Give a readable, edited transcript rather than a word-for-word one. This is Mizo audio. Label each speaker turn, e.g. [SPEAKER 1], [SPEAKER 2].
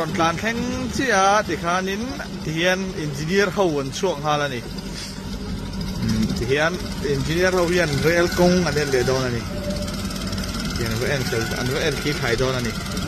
[SPEAKER 1] rawn tlan thleng chiah a tikhanin tihian engineer ho an chhuak nghal a ni. Tihian engineer ho hian rel kawng an en leh dawn a ni. Tihian an va en fel an va en khi thlai dawn a ni.